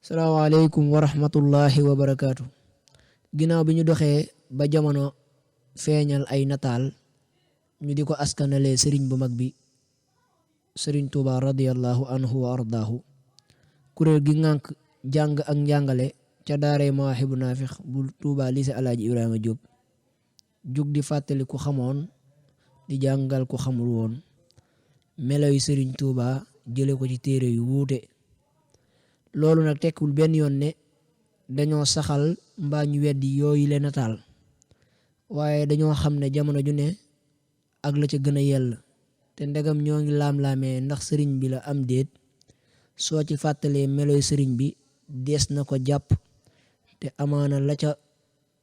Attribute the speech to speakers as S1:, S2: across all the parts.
S1: salaamaaleykum wa rahmatullahi wa barakaatu. Ginnaaw bi ñu doxee ba jamono feeñal ay nataal ñu di ko askanalee sëriñ bu mag bi sëriñ Tuuba radiyallahu anhu wa ardaahu, kuréel gi ngànk jàng ak njàngale ca daaray Mawaahibu Naafix bu Tuuba lycée Alaaji Ibrahima Diop jug di fàttali ku xamoon di jàngal ku xamul woon melo yu sëriñ Tuuba jële ko ci téere yu wuute. loolu nag tekkul benn yoon ne dañoo saxal mbaa ñu weddi yooyu leen nataal, waaye dañoo xam ne jamono ju ne ak la ca gën a yell, te ndegam ñoo ngi laam-laamee ndax sëriñ bi la am déet, soo ci fàttalee meloy sëriñ bi dees na ko jàpp, te amaana la ca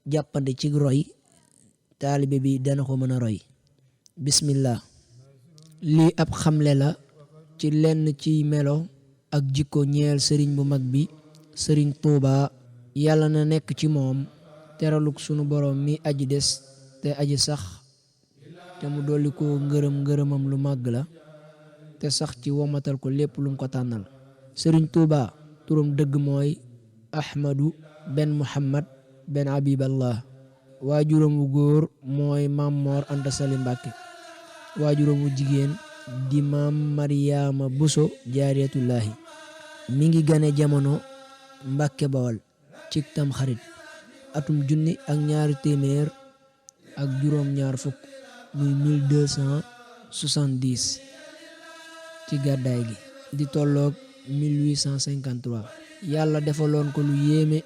S1: jàppande ci roy taalibe bi dana ko mën a roy. bismillah. lii ab xamle la ci lenn ciy melo ak jikko ñeel sëriñ bu mag bi sëriñ Tuuba, yàlla na nekk ci moom teraluk sunu borom mi aji des te aji sax, te mu dolli ko ngërëmam lu màgg la te sax ci womatal ko lépp lum ko tànnal. sëriñ Tuuba turam dëgg mooy Ahmadu ben Muhammad ben Habiballah. waajuram wu góor mooy Maam Moor Anta Sali Mbàkke. waajuram wu jigéen di Maam Mariyaama Buso Jaariyatullaahi. mi ngi gane jamono Mbàkke Bawal ci Tamxarit atum 1270 muy 1270 ci gàddaay gi, di tolloog 1853. yàlla defaloon ko lu yéeme,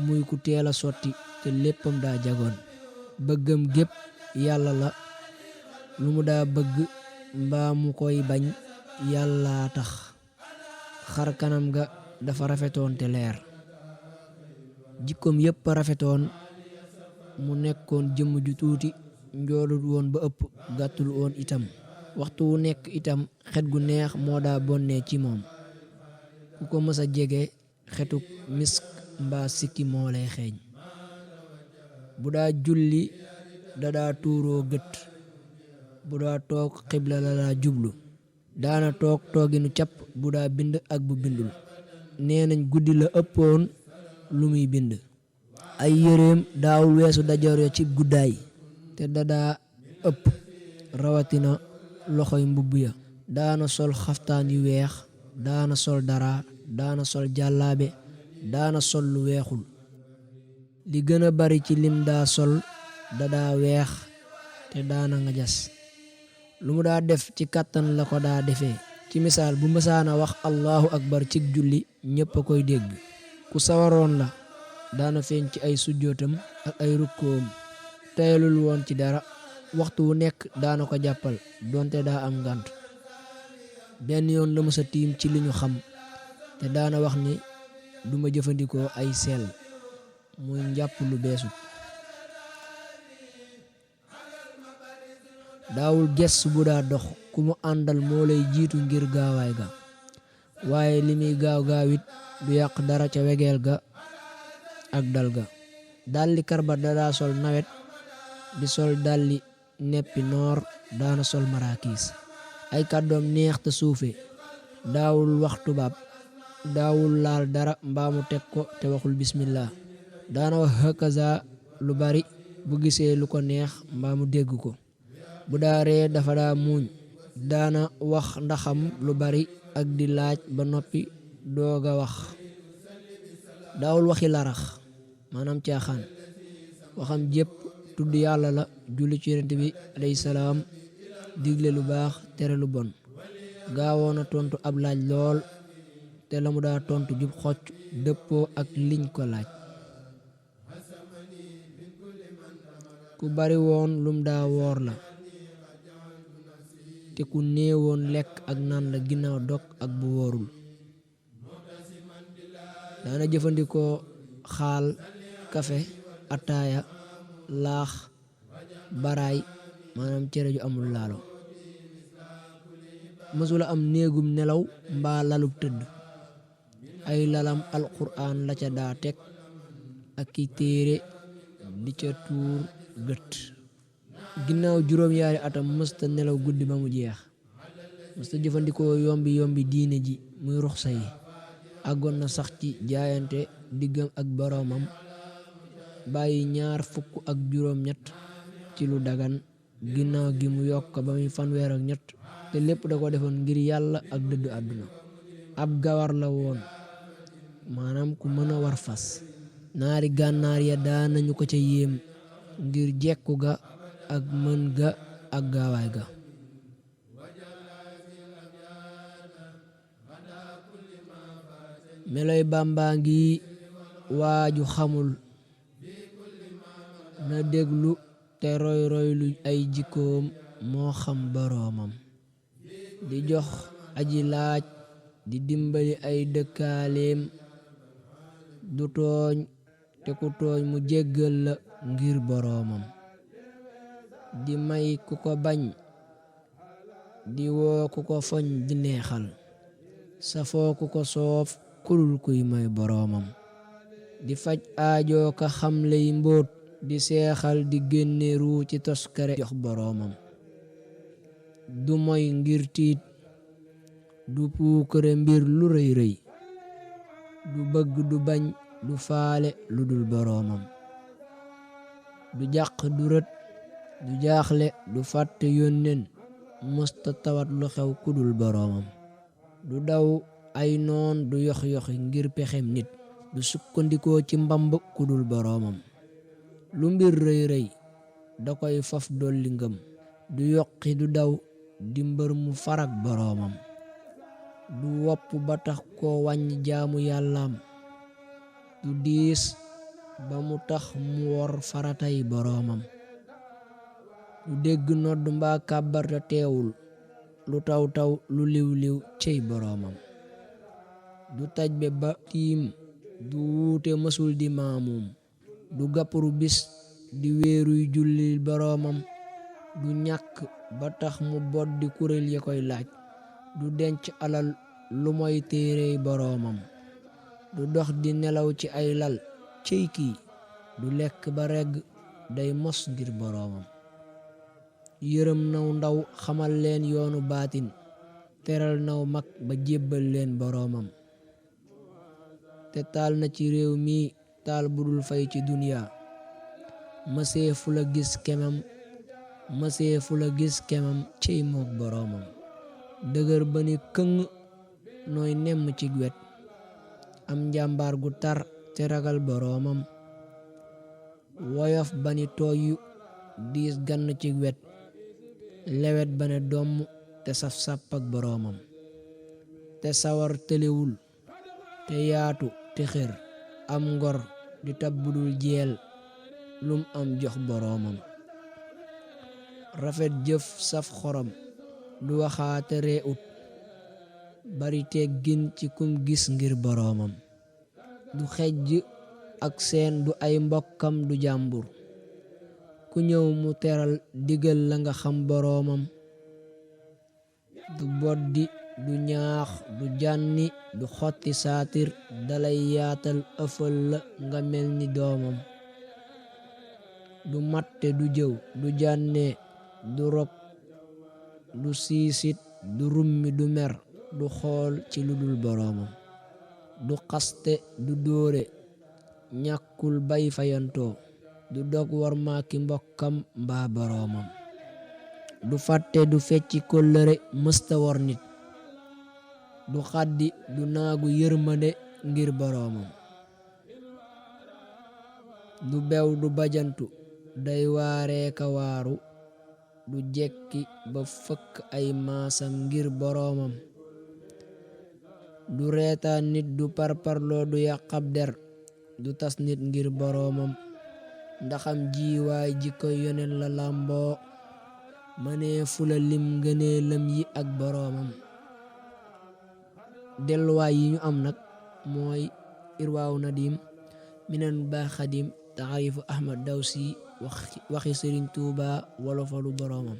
S1: muy ku teel a sotti te léppam daa jagoon. bëggam gépp yàlla la, lu mu daa bëgg mbaa mu koy bañ yàllaa tax. xar kanam ga dafa rafetoon te leer, jikkoom yépp rafetoon. mu nekkoon jëmm ju tuuti, njoolut woon ba ëpp, gàttul woon itam. waxtu wu nekk itam xet gu neex moo daa bonnee ci moom. ku ko mës a jege xetuk misk mbaa sikki moo lay xeeñ. bu daa julli da daa tuuroo gët, bu daa toog xibla la daa jublu. daana toog tooginu capp bu daa bind ak bu bindul. nee nañ guddi la ëppoon lu muy bind. ay yëreem daawul weesu dajoor ya ci guddaay, te dadaa ëpp rawatina loxoy mbubb ya. daana sol xaftaan yu weex, daana sol dara, daana sol jàllaabe, daana sol lu weexul. li gën a bari ci lim daa sol dadaa weex te daana nga jas. lu mu daa def ci kàttan la ko daa defee. ci misaal bu mësaana wax allahu akbar ci julli ñépp a koy dégg. ku sawaroon la, daana feeñ ci ay sujjootam ak ay rukkoom. tayalul woon ci dara, waxtu wu nekk daana ko jàppal donte daa am ngànt. benn yoon la mësa tiim ci li ñu xam, te daana wax ni duma jëfandikoo ay seel, muy njàpp lu beesut. daawul gestu bu daa dox, ku mu àndal moo lay jiitu ngir gaawaay ga, waaye li muy gaaw gaawit du yàq dara ca wegeel ga ak dal ga. dalli karbat da daa sol nawet, di sol dalli neppi noor, daana sol maraakiis. ay kàddoom neex te suufe, daawul wax tubaab, daawul laal dara mbaa mu teg ko te waxul bismillah. daana wax hakaza lu bari bu gisee lu ko neex mbaa mu dégg ko. bu daa ree dafa daa muuñ, daana wax ndaxam lu bari ak di laaj ba noppi dooga wax. daawul waxi larax, maanaam caaxaan. waxam jépp tudd yàlla la, julli ci yonent bi alayhi salaam, digle lu baax tere lu bon. gaawoon a tontu ab laaj lool, te la mu daa tontu jub xocc dëppoo ak liñ ko laaj. ku bari woon lum daa woor la, te ku néewoon lekk ak naan la ginnaaw dog ak bu wóorul. daana jëfandikoo xaal, kafe, ataaya, laax, baraay, maanaam cere ju amul laalo. mësula am néegum nelaw mbaa lalub tëdd. ay lalam alquran la ca daa teg ak ki téere di ca tuur gët. ginnaaw juróom-yaari atam mësta nelaw guddi ba mu jeex. mësta jëfandikoo yombi diine ji muy ruxsa yi. àggoon na sax ci jaayante diggam ak boroomam bàyyi 27 ci lu dagan ginnaaw gi mu yokk ba muy 32 te lépp da ko defoon ngir yàlla ak dëddu àdduna. ab gawar la woon, maanaam ku mën a war fas. naari gànnaar ya daan nañu ko ca yéem ngir jekku ga ak mën ga ak gaawaay ga. meloy Bàmbaa ngi waaju xamul na déglu te roy lu ay jikkoom moo xam boroomam. di jox aji laaj, di dimbali ay dëkkaaleem, du tooñ te ku tooñ mu jéggal la ngir boroomam. di may ku ko bañ, di woo ku ko foñ di neexal, safoo ku ko soof kulul kuy may boroomam. di faj aajoo ka xam lay mbóot, di seexal di génne ruu ci toskare jox boroomam. du moy ngir tiit, du puukare mbir lu rëy rëy, du bëgg du bañ du faale lu dul boroomam. du jàq du rët du jaaxle du fàtte yónneen, mësta tawat lu xew ku dul boroomam. du daw ay noon du yox-yoxi ngir pexem nit, du sukkandikoo ci mbamb ku dul boroomam. lu mbir rëy rëy da koy faf dolli ngëm, du yokki du daw di mbër mu farak boroomam. du wopp ba tax koo wàññi jaamu yàllaam, du diis ba mu tax mu wor faratay boroomam. du dégg nodd mbaa kàbbarta teewul, lu taw taw lu liw liw cey boroomam. du tajbe ba tiim, du wuute mësul di maamuum, du gàppuru bis di wéeruy jullil boroomam. du ñàkk ba tax mu boddi kuréel ya koy laaj, du denc alal lu moy téerey boroomam. du dox di nelaw ci ay lal cey kii, du lekk ba regg day mos ngir boroomam. yërëm naw ndaw xamal leen yoonu baatin, teral naw mag ba jébbal leen boroomam. te taal na ci réew mi taal budul fay ci duniya, mësee fu la gis kemam mësee fu la gis kemam cey mook boroomam. dëgër ba ni këng nooy nemm ci wet, am njàmbaar gu tar te ragal boroomam. woyof ba ni tooyu diis gann ci wet, lewet ba ne domm te saf sàpp ak boroomam. te sawar tëlewul te yaatu te xër, am ngor di tabbudul jeel lum am jox boroomam. rafet jëf saf xorom, du waxaate ree ut, bari teggin ci kum gis ngir boroomam. du xejj ak seen du ay mbokkam du jàmbur, ku ñëw mu teral digal la nga xam boroomam. du boddi du ñaax du jànni du xotti saatir, dalay yaatal ëfal la nga mel ni doomam. du matte du jëw du jànnee du rog du siisit du rummi du mer, du xool ci lu dul boroomam. du xaste du dóore ñàkkul bay fayantoo, du dog war maaki mbokkam mbaa boroomam. du fàtte du fecci kóllëre mësta wor nit, du xaddi du naagu yërmande ngir boroomam. du bew du bajantu day waaree ka waaru, du jekki ba fëkk ay maasam ngir boroomam. du reetaan nit du parparloo du yàqab der, du tas nit ngir boroomam. ndaxam jiwaay jikko yonen la làmboo, mënee fula lim ngënee lam yi ak boroomam. delluwaay yi ñu am nag mooy irwaaw nadim, minan baax xadim, taarifu ahmad dawsi waxi sëriñ tuuba wolofalu boroomam.